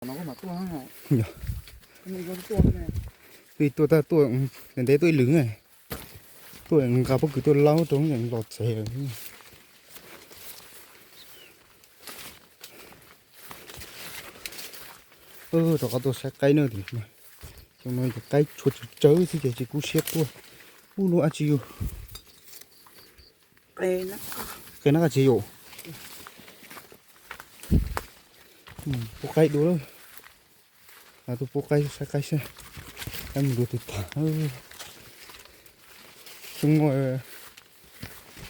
Yog, tuaj tag tuaj, ntev ntev tuaj ib lwm na. Tuaj nqa pob kws tuaj laub rau los txog. Rov qab tuaj saib qaib na, xyoo no yog qaib tshuav tsawv tsawv xwb ces tsis kub siab tuaj. Ub, lub dab tsi yus, qe nab qab tsi yus. Pub qaib dua lawm. Tus pub qaib saib qaib seb, qaib mus dua twg tag. Xyoo no,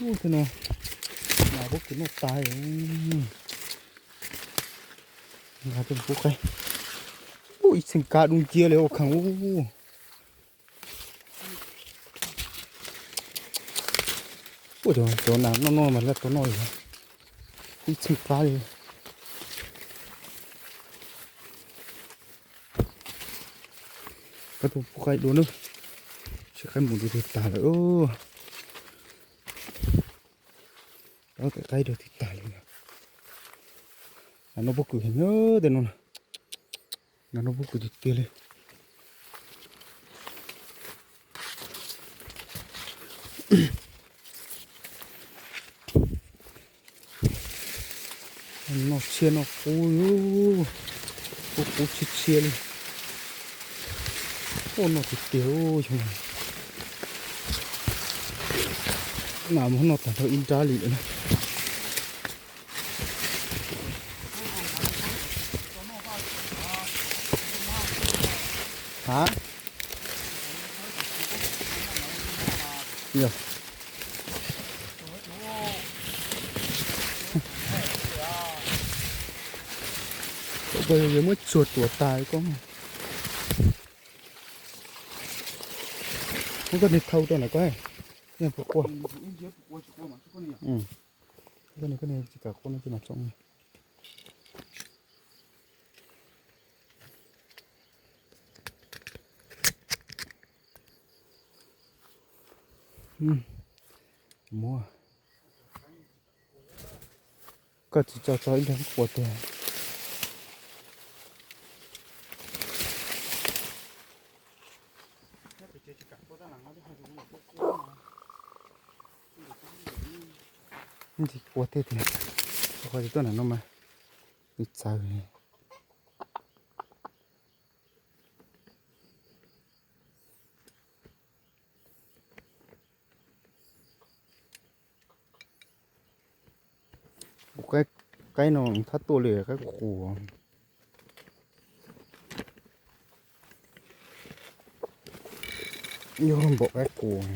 ub, tej no nas pob kws noj tas. Nqa tuaj pub qaib. Ub, ib txheej kab dub nciab li ua kheev ub. Ua cov nas noj noj mas laj tau noj li, ib txheej kab li. Koj tuaj pub qaib dua na, saib qaib mus dua twg tag lawm. Tab tes qaib dua twg tag li. Nas noj pob kws heev na, tej no na. Nas noj pob kws tiag tiag li. Noj tshiab noj qub, qub qub tshiab tshiab li. Ua noj tiag tiag xyoo no. Nas mus noj tag nrho ib nrab li lawm na. Ha? Yog. Koj yuav muab tsuag tuam tas koj. Muab koj niag thau rau ntawm koj, yeej puas qua. Koj niag, koj niag tsis kam qua no ces mas tso. Muab. Koj tsis tso tso ib nrab qua tiag. Ntxim qua tiag tiag, qhov tsis tuaj nram no mas nws txawv. Qaib, qaib no thab tuaj li qaib qus qus. Yog npaum qaib qus.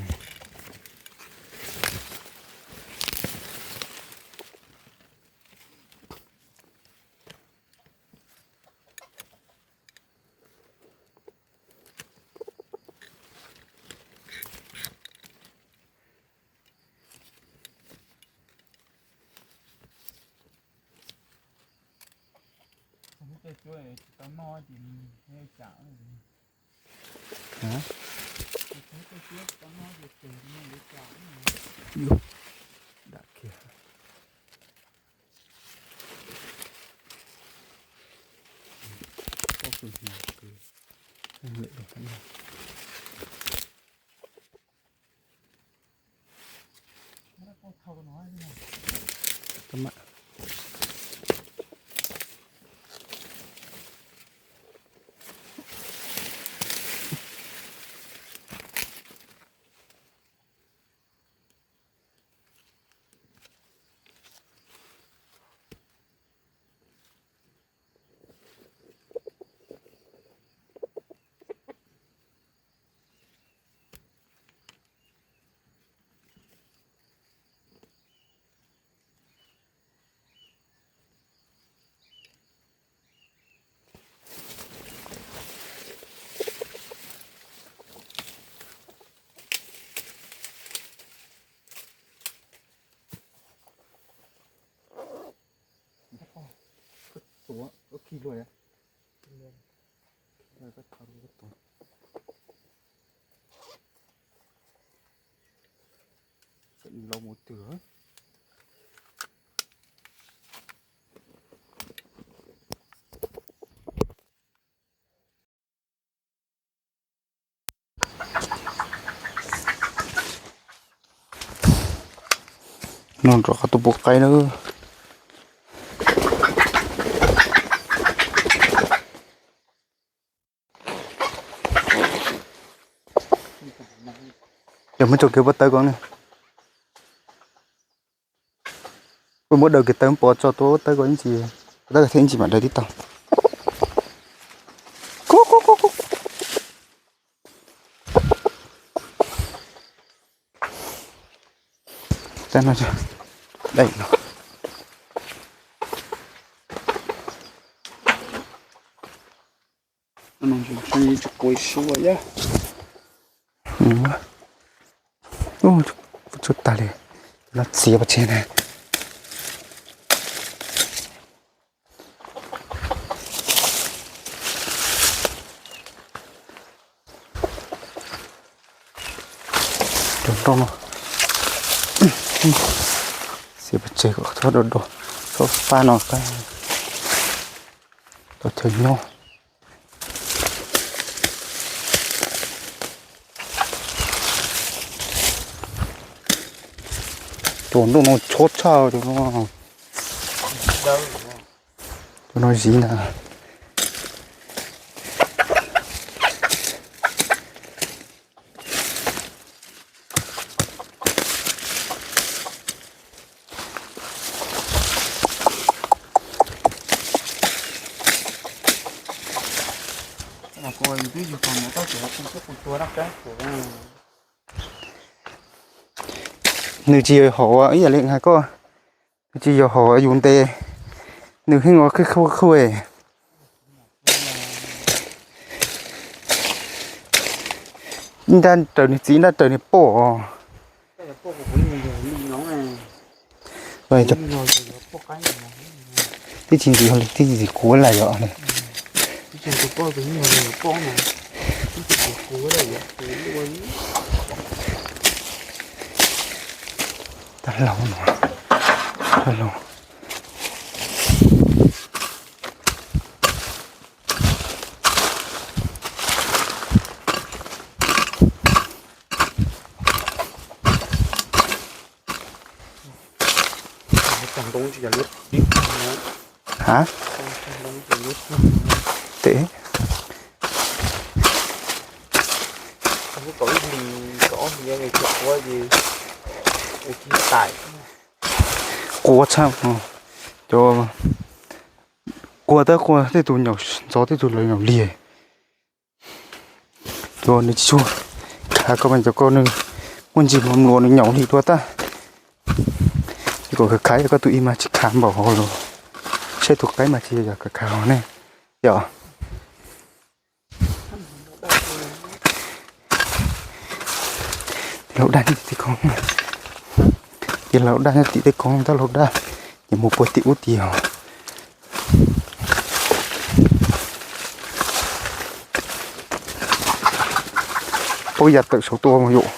Dam kiag. Tseem los mus twg. No rov qab tuaj pub qaib na. Yog muab tso kiag pub tawb ko ne. Kuj muab daws kiag tawb pov tso tuaj pub tawb ko ib ntsis, pub tawb ko thiab ib ntsis mam daws tib tau. Tsuj tag li, no txiav pov tseg na. Cov nroj no, xiav pov tseg kom txhob do do, txhob fab no, tau chaw nyob. Cov nroj no chob tshaj cov no. Cov no ziv ntag. Nws tsis yog hom ib yam li hais koj, nws tsis yog hom yus ntes, nws yeej ua qhwj qhwj. Ib nrab raws nws txiv, ib nrab raws nws poj. Tib tsis ntxiv, tib tsis ntxiv kuv lawm yom. Tag laug no, tag laug. Ha? Tes. Qua tshaj, cov qua tab qua tej tus nyaum ntxov tej tus lawv nyaum lig. Cov nws tsis tshua khav ko mas cov ko nws muaj ntsis mos mluas nws nyaum lig dua tag. Ces kom khav khav, yog koj tus ib mas tsis khav npaum hauv los, saib tus qaib mas tsis yog khav khav hauv ne. Yog laus daj nyob tim tej ko, ces laus daj nyob tim tej ko, tab laus daj ces mus puag tim ub tim os. Paub ya tawm saum tua mus yom.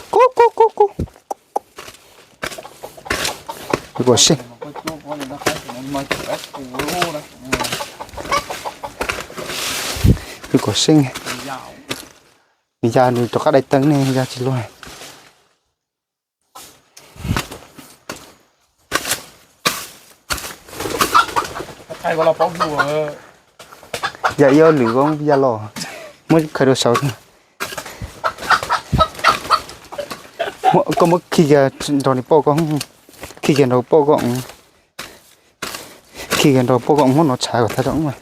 Kub kub kub kub. Peb kom seej. Peb kom seej. Nws ya nws rov qab dai teeb ne, ya tsis luag. Ya ib ob lwm ko ya los, muab khawm rau saud. Koj muab khi kiag nrog nws poj ko, khi kiag nrog poj ko, khi kiag nrog poj ko muab no tshav kom tag rau.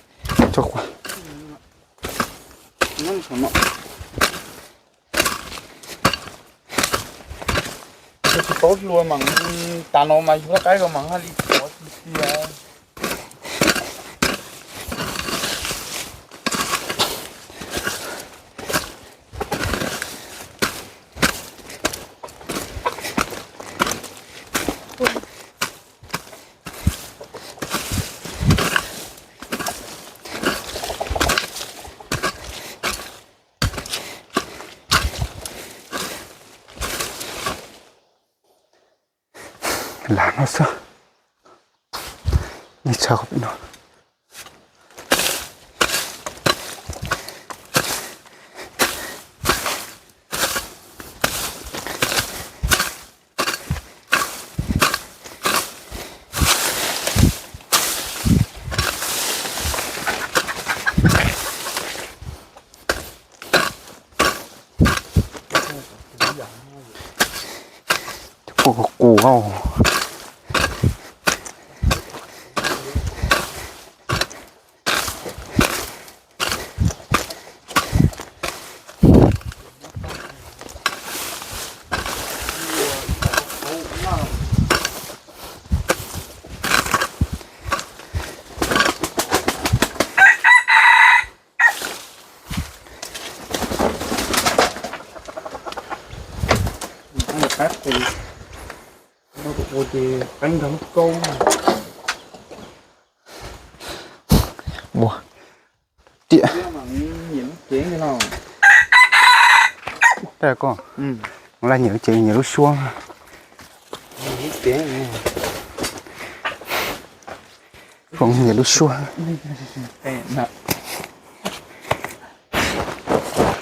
Tsis paub hlua mas tas no mas yus lub qaib ko mas haj li pov tiag. Lam no xwb. Nej tsa qhov pem no. Cov poj qus qus. Ua ces qeeb nrog lub kaub. Ua tiag. Koj laj nyiam lub cev nyiam lub suab. Foom nyiam lub suab.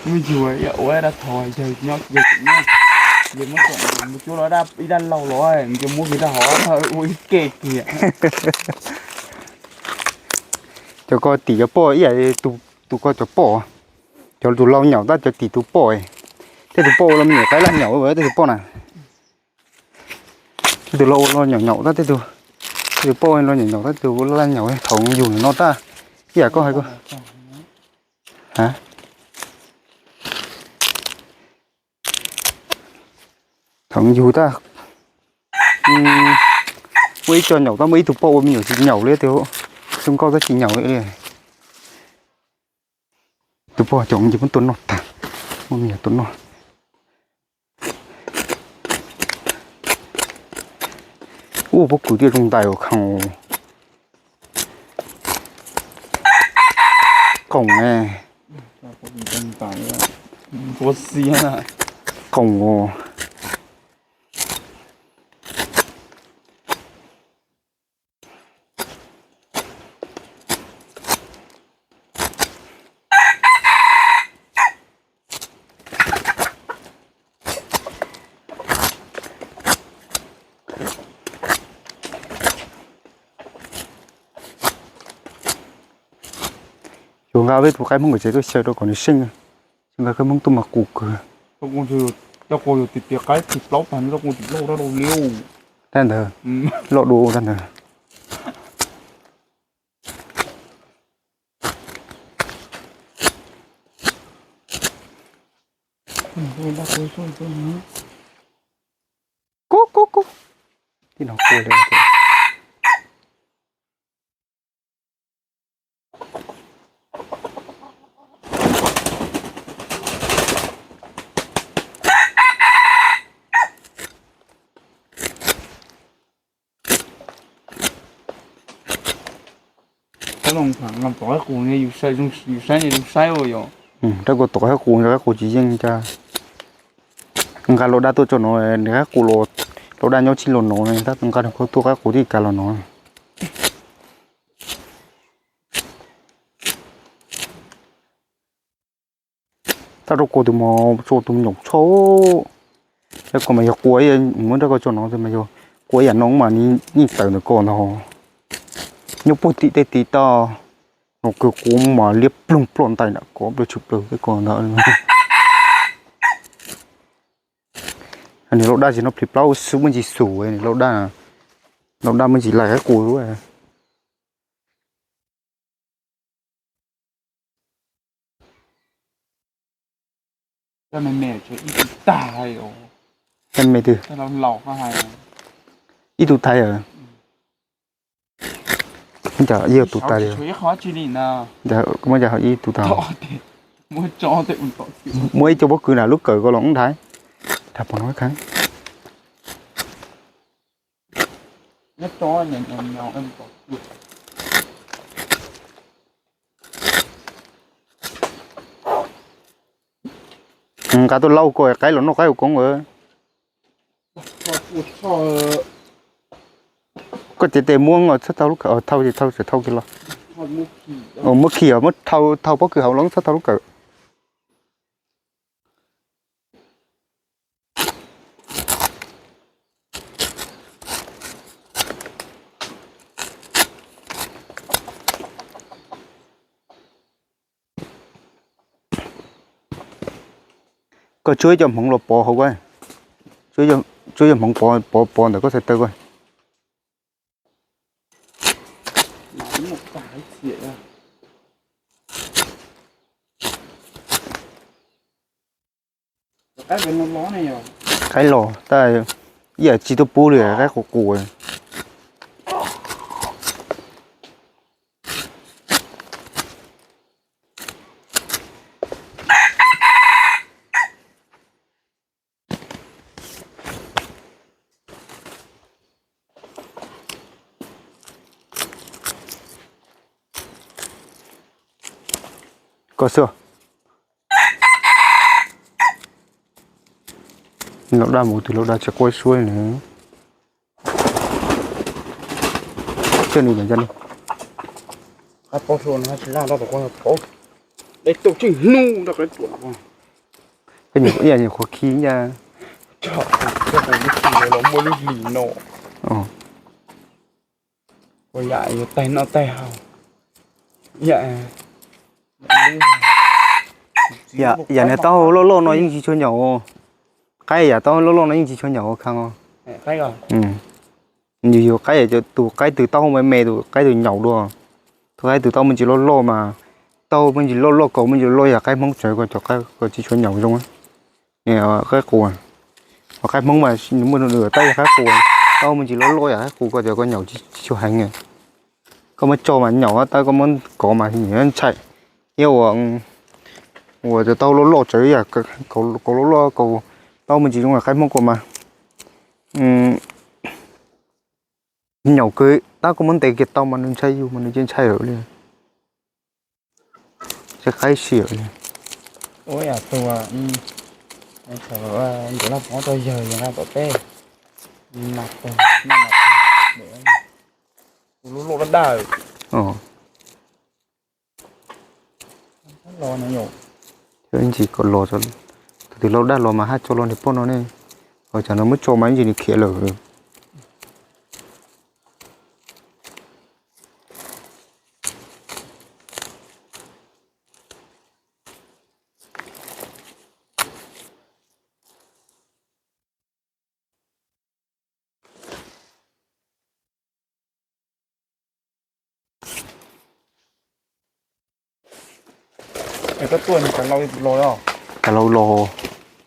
Mus yug ua dab thaum yawg nyob, yawg muab tsom mus cuab los ib dab laug los, nws muab kiag rau hauv ua ib ke kiag. Cov ko tim cov poj ib yam tus ko cov poj, cov tus laus nyaum tab cov tim tus poj, tej tus poj ua los me nyuam qaib laj nyaum tej tus poj na. Tej tus laus ua los nyaum nyaum tab tej tus, tej tus poj los nyaum nyaum tab tej tus ua laj nyaum thaum yug no tab. Ib yam koj hais ko. Thaum yug tab, muaj ib co nyaum tab muaj ib tug poj ua me nyuam tsis nyaum li tias, zoo nkauj tab tsis nyaum li. Tus poj cov ces muab tua noj tag, muab me nyuam tua noj. Ua pob kws thiaj zoo ntais ua khoom. Qoom ne. Qoom. Yuav nqa peb tus qaib Hmoob nkawd tsev tuaj xyaw rau kom nws seej, nqa qaib Hmoob tuaj mas qus kawg. Cov qus yog tias qaib tsis plaub tag, cov qus tsis loj dab dau li. Dab ntawd, loj dua dab ntawd. Kub kub kub. Tib no kua li. Tom qaib qus, yus saib zoo saib ua yog. Rab kau tom qaib qus, qaib qus tsis yeej cas. Nqa los dab tuaj tso no, nws qaib qus los, los dab nyob tsis los no, tab nqa nws tuaj qaib qus tib kas los no. Tab rau kua tus mos, rau tus me nyuam tshoj. Rab kua mas yog qua, muab rab kua tso no mas yog qua ib yam no mas yeej tawm ntawm ko ntag. Nyob puag tim tej tid toj, no kawg qus mas liab ploog ploj ntais nram ko plaws tshwm plaws tej ko ntag. Nws laus daj tsis no plhis plaub xwb muaj ntsis xus, nws laus daj, laus daj muaj ntsis lais qaib qus. Cov me twg? Ib tug tais. Cas yog tus tais li. Muaj cas ib tug tais. Muaj ib co pob kws nram lub kawm ko los nthav. Dhau pom no kheev. Nqa tuaj laub ko qaib los noj qaib ua koob. Koj cev tes muab txhob thau lub kawm, thau ces thau, thau kiag los. Muab khi, muab thau pob kws hauv los txhob thau lub kawm. Koj tsuab ib co hmoov los pov hauv ko. Tsuas yog hmoov pov pov ntawm koj txhais taw ko. Qaib los tab, ib yam tsis tuaj pub li, qaib qus qus. Koj xwb. Laus Daj mus twg, Laus Daj tsis quaj suab li. Coj nws, coj nws. Koj nyuam ib yam nyuam qhuav khi ntag. Muaj lub hlis no. Yam yuav taig noj taig haus. Yam niag taub hau loj loj no yeej tsis tshua nyaum. Qaib yam taub hau loj loj no yeej tsis tshua nyaum khas os. Yus yus qaib, tus qaib twg taub hau me me tus qaib twg nyaum dua. Tus qaib twg taub hau me ntsis loj loj mas, taub hau me ntsis loj loj, kaus me ntsis loj, yam qaib Hmoob tsawv ko cov qaib ko tsis tshua nyaum zoo. Qaib qus, ho qaib Hmoob mas nws muaj nws tab, yam qaib qus, taub hau me ntsis loj loj, yam qaib qus ko cov ko nyaum tsis tshua heev. Koj muab tso mas nyaum tab, koj muab kov mas ntshai. Thiab ua, ua cov taub hau loj loj tsawv yam kaus loj loj, kaus taub hau me ntsis zoo yam qaib Hmoob ko mas nyaum kawg tab, koj muab ntes kiag tau mas nws ntshai yus mas nws cia ntshai lawm li. Ntshai qaib sim lawm li. Ntsis kom los, tus twg Laus Daj los mas haj tso los niag poj no ne. Ho tsam no muab tso mas ib ntsis nws khiav lawm. Cov laus los,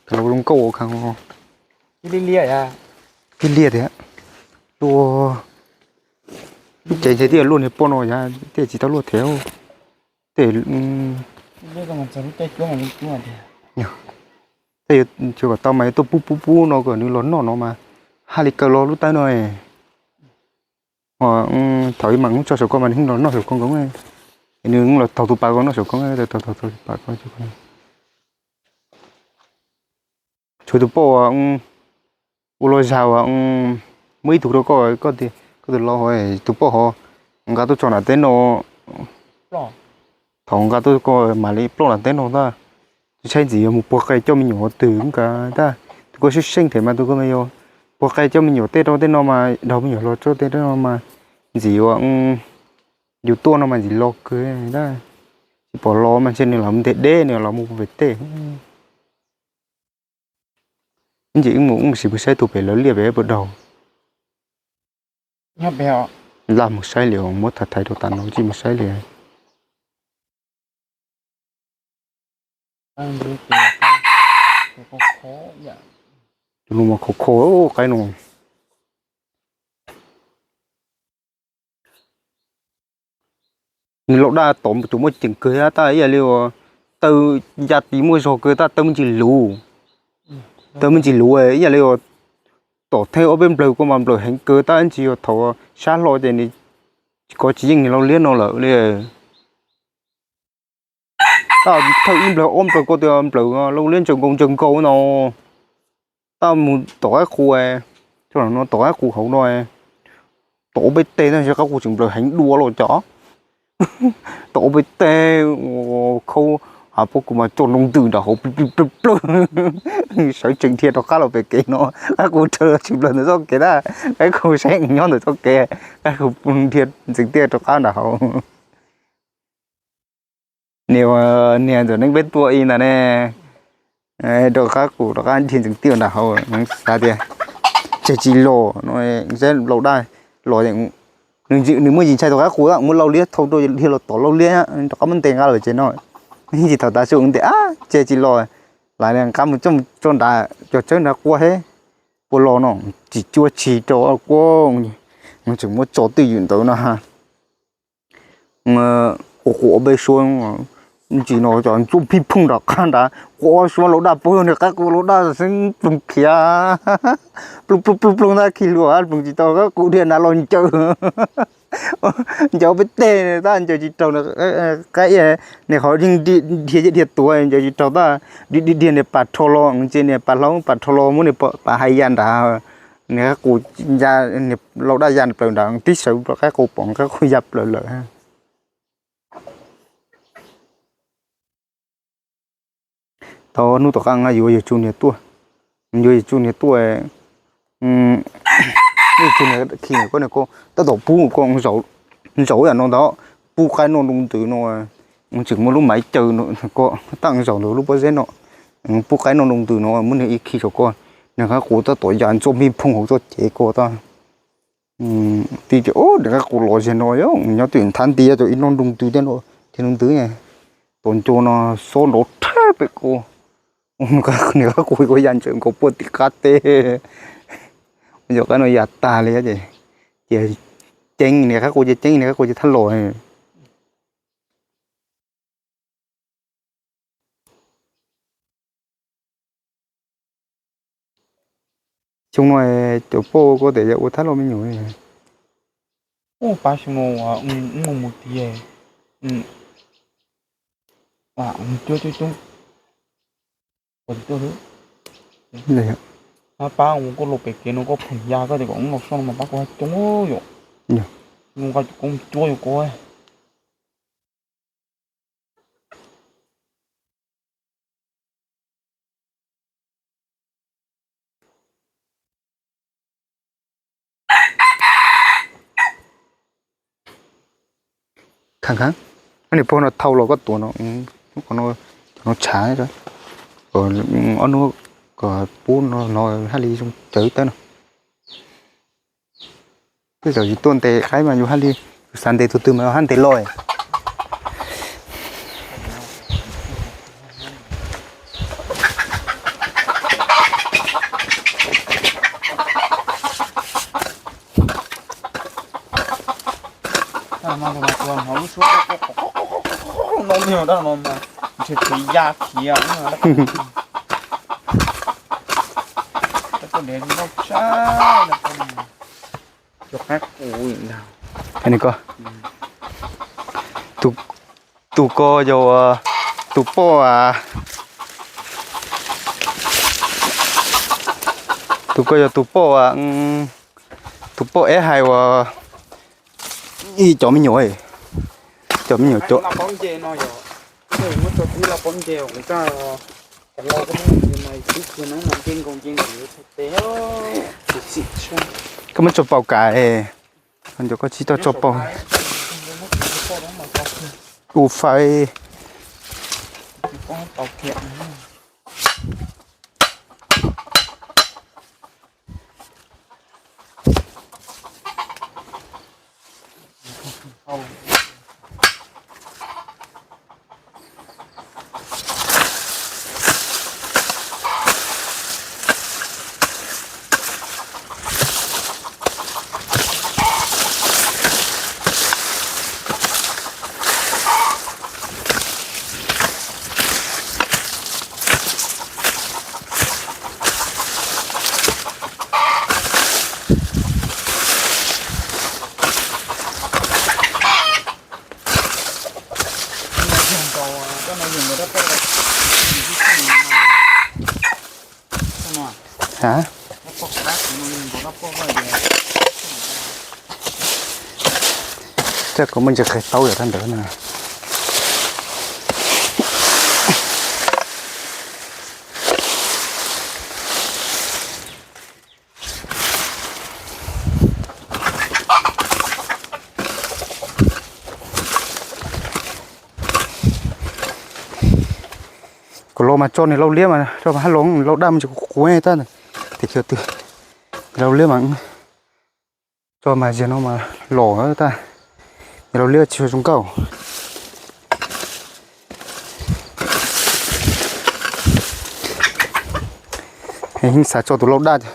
cov laus zoo nkauj ua kheej. Lig liaj tiag. Luaj, ces ntshe thiaj luaj niag poj no, yog thiaj tsis tau luaj thiab. Tej, tej yuav tsum kom tau mas yuav tuaj pub pub pub no kom nws los noj no mas, haj li kaw los lub tawb no. Thaum ib mam tso saum ko mas nws los noj saum ko nkoos, nws los taug tus pas ko noj saum ko, taug taug tus pas ko. Tshuav tus poj uas ua los zag uas muaj ib tug rau koj, koj tus laus, tus poj ho nqa tuaj tso nram teb no. Thaum nqa tuaj ko mam li ploj nram teb no ntag. Tsis tshaib ntxim yuav mus puag qe coj me nyuam twg nkaus ntag. Tus ko sib seej thiab mas tus ko mas yog puag qe coj me nyuam tej rau tej no mas, dhau me nyuam los tso tej rau no mas, ntxim yuav, yus tuaj no mas ntxim los kawg ntag. Tsis pom los mas ntshe nws los mus ntiag deb, nws los mus pem tej. Ib ntsis wb mus, wb mus sim mus saib tus pem lawv liaj pem puas daug. Laj mus saib li, muab thaiv thaiv rau tas no tsis mus saib li. Tus no mas khov kho qaib no. Nws laus daj tom tus muaj ceem kawg tab, ib yam li uas taw ya tis muaj zog kawg tab, taw me ntsis luv. Taw me ntsis luv ib yam li uas tom thej ob peb nplawg ko mas nplawm heev kawg tab, ntsis yog thaum sab hlo ces nws tsis kov tsis yeej nws laus liab no lawm li. Tab thawj ib nplawg ob nplawg ko tias nplawm laus liab ntsaws nkaus ntsaws nkaus no. Tab mus tom qaib qus, no tom qaib qus hauv no, tom ob peb teg tab sis qaib qus tseem nplawm heev dua los cov. Tom ob peb teg, khau hav pob kws mas coj nroo ntws nram hauv plawg plawg plawg. Sawv tsees dhia rov qab los pem kev no, qaib qus raws los tsis nplawm ntawm txoj kev tab, qaib qus saib nyob ntawm txoj kev, qaib qus dhia ntxeev tiaj rov qab nram hauv. Niag, niag ntxawm neeb peb tuaj ib ntag ne, Rov qab qus rov qab dhia ntxeev tij nram hauv, xav tias tseg tsis los no, saib laus daj los, nws muaj ntsis ntshai tau qab qus, muab laus liab thau rau dhia los tom laus liab rov qab muab ntes nqa lawm ces no. Tsis thaum tav su ntes, tseg tsis los, lawv nqa mus tso nrad cov tsawb nrad qua he, qua los no, tsis cuab tsis rau qua, tseem muab tso twj ywm ntawd no ha. Qua qua ob peb suab, ntsis no cov ntsuab phij phooj nram qab nrad, qua ob suab laus daj poob niag qab qus, laus daj xeeb ploog khiav, ploog ploog ploog ploog tab khi hlua ploog tsis tau, qab qus dhia nrad los ncaws, ncaws peb teg tab ncaws tsis raug, qab niag qhov yeej dhia dhia tuav ncaws tsis raug tab, dhia dhia niag pas rho los, ntshe niag pas hlau pas rho los muab niag pas hais ya nrad, niag qab qus ya, niag laus daj ya plaws nrad tib sawv, qab qus pom qab qus ya plaws lawm. Tau hnub tom qab yuav yawg Tsu niag tuaj, yuav yawg Tsu niag tuaj, yawg Tsu niag khi ko, tab tom pub ko zaum yam no ntag, pub qaib noj nroo ntws no, tseem muaj lub maiv caw ko, tab zaum ntawm lub pob zeb no, pub qaib noj nroo ntws no muab niag ib khi saum ko, niag qab qus tab tom ya ntsuab mij phooj hauv txoj cev ko tab. Tij tias, niag qab qus los zig no, nyob twj ywm nthab nti, ib noj nroo ntws thiab no, thiab nroo ntws, tus nco no xob nrov rhawv pem ko, niag qab qus ko ya ntsees nkaus puag tim qab teb, yog qab no ya tag li ces, ces ceeb, niag qab qus ces ceeb, niag qab qus ces thab los. Xyoo no cov poj ko tias yog ua thab los me nyuam. Pab xyoo no mus mus tiag, cuab cuab coob, ua tsis tuaj xwb. Pab ua koj los pem kev no koj pheem ya koj tias kom los soj no mas pab koj haj coob yom. Nqa cov koob cuab yuav koj. Khav khav, niag pog no thau los koj tuav no, cov no tshav, ob hnub kom pub no haj li zoo cawv tawb no. Tej zaum yus tuaj ntes qaib mas yus haj li, yus xav ntes tus twg mas haj ntes los. Hnov lub suab no, dab no mas ntshe phev ya khiav. Cov qab qus ntag. Tus ko yog tus poj, tus ko yog tus poj, tus poj eb hais uas ib cov me nyuam, cov me nyuam cov Koj muab tso paus kam, koj tsis tau tso paus. U fais. Hab, tej koj muaj ntsis qhia taub yog rab ntawd na. Kom los mas tso niag lau liab mas tso mas hab los, lau daj mas tsis qus qus tag. Tias xyov twg, niag lau liab mas tso mas ziag no mas los tag. Niag lau liab tsis zoo nkauj. Yeej xav tso tus lau daj,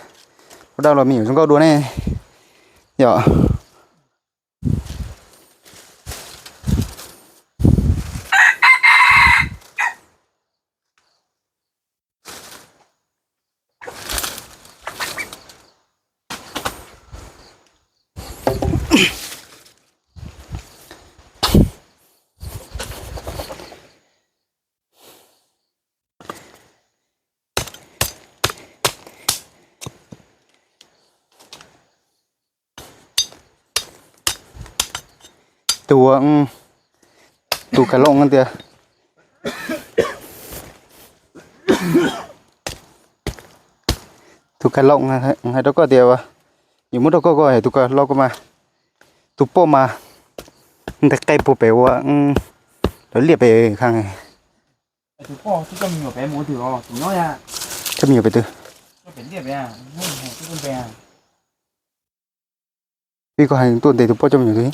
lau daj los me nyuam zoo nkauj dua ne yom. Tus, tus Kais Looj tias, tus Kais Looj hais rau koj tias yuav muab rau koj, koj tus Kais Looj ko mas, tus poj mas ntes qe puag pem ua lawv liaj pem kha. Coj me nyuam pem twg? Vim koj hais tuaj ntes tus poj coj me nyuam twg?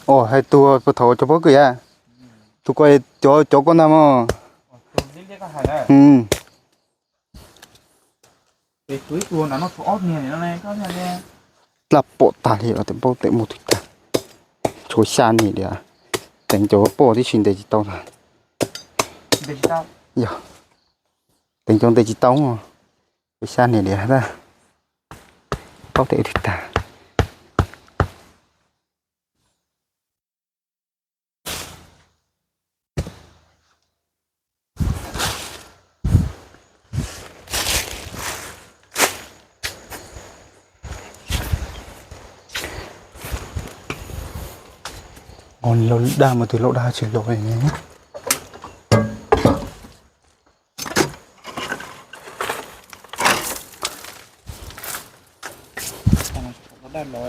Os, hais tus puag thaum cov pob kws yam, tus ko cov, cov ko ntag mog. Dlab pom tag li os, tes paub tes mus twg tag. Tshuav xya niam li, teev cov poj tib si ntes tsis tau tag. Yog, teev cov ntes tsis tau, tshuav xya niam li tag. Paub tes twg tag. Lau daj mas tus lau daj tsis los li. Daj los,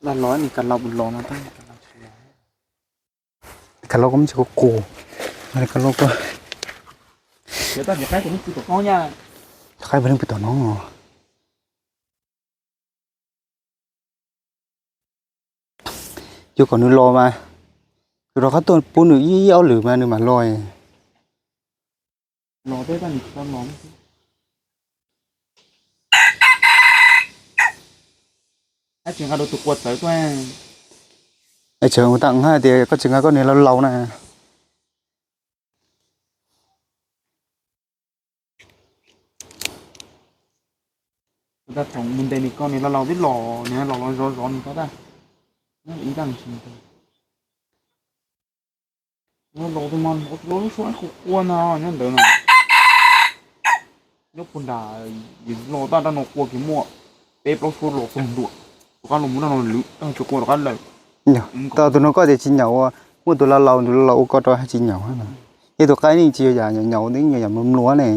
daj los, nws Kais Looj los no, Kais Looj ko mas tsis qus qus, Kais Looj ko, qaib pem neeg pw tom no. Yuav kom nws los mas, yus rov qab tuaj pub nws ib ob lwm mas nws mam los. Los peb pab nws tsis tau los. Tsis nqa rau tus qua txawv tuaj. Tseem ua tag hais tias koj tsis nqa koj niag laus laus na. Thaum mus ntes nws ko nws laus laus twb los, nws laus laus zov zov nws ko tag. Ib tag nws tsis ntes. Laus tus mas laus lub suab qhuav qhuav no nyob ntawd no. Nyob puag nram, yus los tag rau no qua kiag muaj peb plaub suab los tag ntua, rov qab los mus rau no lwm tag tsuas qua rov qab lawm. Tau tus no koj tias tsis nyaum, muaj tus laus laus, tus laus laus ua ko rau tsis nyaum. Yog tus qaib ne tsis yog yam nyaum nyaum, twb yog yam mluav mluav ne.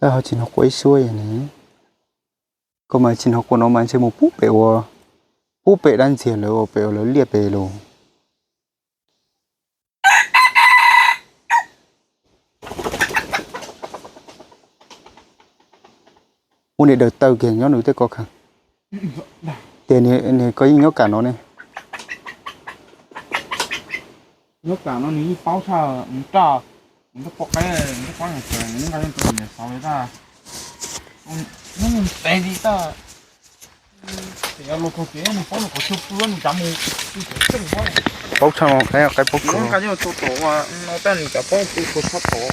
Tab ho tsis hnov quaj ib suab ne. Koj mas tsis hnov quaj no mas ntshe mus pub pem ua, pub pem dab ntxiag lawv ua pem ua lawv liaj pem lus. Ua niam daws taw kiag nyob nws tej ko kha. Tias nws ko yeej nyob kam no ne. Nyob kam no nws yeej paub tshaj mus raj, mus raj poj qaib, mus raj poj qaib, nqa yeej tau niam xauv li tag. Nws ntev li tag. Ces los txog ces nws paub nws qhov chaw pw nws cav mus, paub tshaj qaib, qaib paub kawg. Nqa yeej tau tom no tag nws cav paub pw tshaj tod.